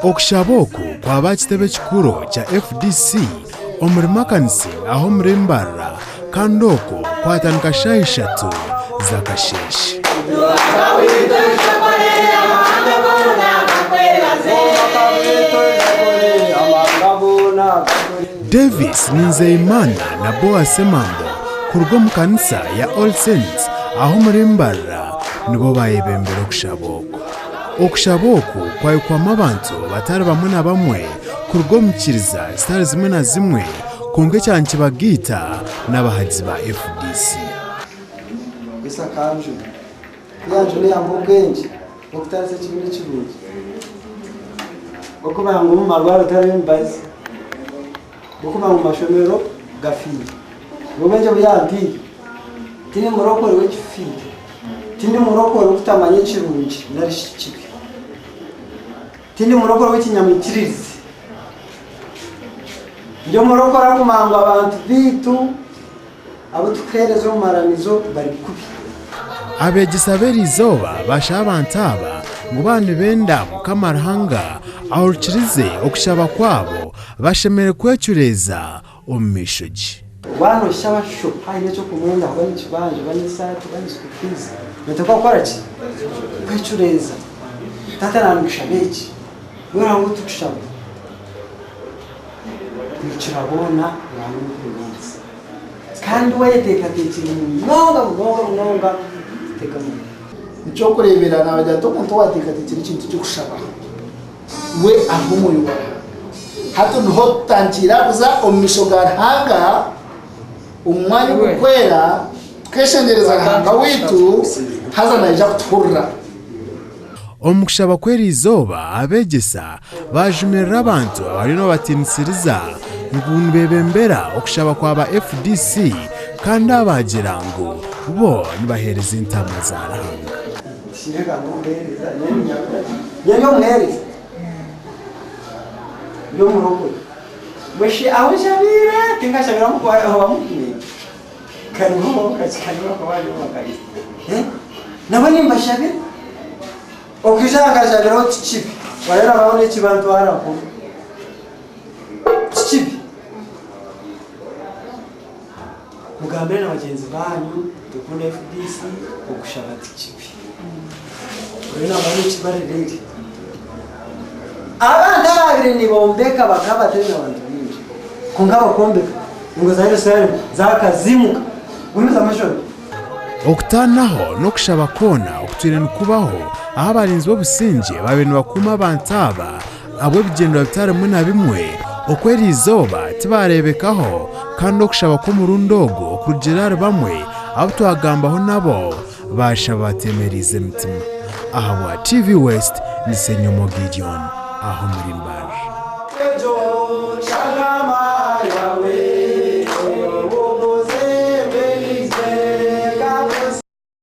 Okushaba oku kwaba aha kitebe kikuru kya FDC omuri Makanisi aho omuri Mbarara kandi okwo kwatandika shaaha ishatu z'akasheeshe. Davis Ninzeyimana na Boaz Ssemambo kuruga omu kanisa ya All Saints aho omuri Mbarara nibo baayebembera okushaba oku. Okushaba oku kwahikwamu abantu batari bamwe na bamwe kuruga omu nyikiriza zitari zimwe na zimwe kwonka ekyaba nikibagaita n'abahagizi ba FDC. Yesu akanjuna. Ku yanjuna yampa obwengye bw'okutaanisa ekibi n'ekirungi, bw'okumanya ngu omu marwariro tihariyo emibazi, bw'okumanya ngu amashomero gafiire. Obwo obwengye obu yampaire, tindi murokore w'ekifiire, tindi murokore w'okutamanya ekirungi nari shi ekibi, tindi murokore w'ekinyamwikiririzi. Ndi omurokore arikumanya ngu abantu baitu Abu turikuheereza omu maramizo bari kubi. Abeegyesa b'eriizooba baashaba abantu aba ngu baaba nibenda Mukama Ruhanga ahurikirize okushaba kwabo, bashemereire kwecureeza omu maisho gye. Waaba noshaba sho haine eky'okumwenda oba n'ekibanja oba n'esaati oba ni school fees noteekwa kukora ki? Kwecureeza. Taata naaba nikushaba eki, iwe Ruhanga ou turikushaba Rukira boona Ruhanga omukuru w'ensi. Kandi wayeteekateekire munonga munonga munonga kutega amatwi. Eky'okureebera, naabagira nti omuntu owaateekateekire ekintu ky'okushaba we ariho omwoyo gwa Ruhanga. Hati niho tutandikire kuza omu maisho ga Ruhanga omu mwanya ogurikwera tukeshengyereza Ruhanga waitu haza naija kutuhurira. Omu kushaba kw'eriizooba abeegyesa baajumirira abantu abariyo nibabatiinisiriza ngu nibeebembera okushaba kwa ba FDC kandi abaagira ngu bo nibaheereza entaama za Ruhanga. Nabo nimbashabira. Okwija aha nkashabiraho ti kibi. Wareeba baho n'ekibantwara nkuru. Ti kibi. Mugambire na bagyenzi banyu tukunda FDC, okushaba ti kibi. Oreeba nabo n'ekibarereire. Abantu abaabire nibombeka bakaba batari n'abantu baingi. Kwonka bakombeka engo za Yerusalemu zakazimuka. Gumizamu oshome. Okutaanaho n'okushaba kwona okutwire nikubaho ahu abarinzi b'obusingye baabaire nibakuuma abantu aba ahabw'ebigyendererwa bitari bimwe na bimwe, oku eriizooba tibaareebekaho kandi okushaba kw'omurundi ogu okurugiirira ahari bamwe abu twagambaho nabo baashaba bateemereize emitima. Ahabwa TV West, ni Ssenyomo Gideon aha omuri Mbarara.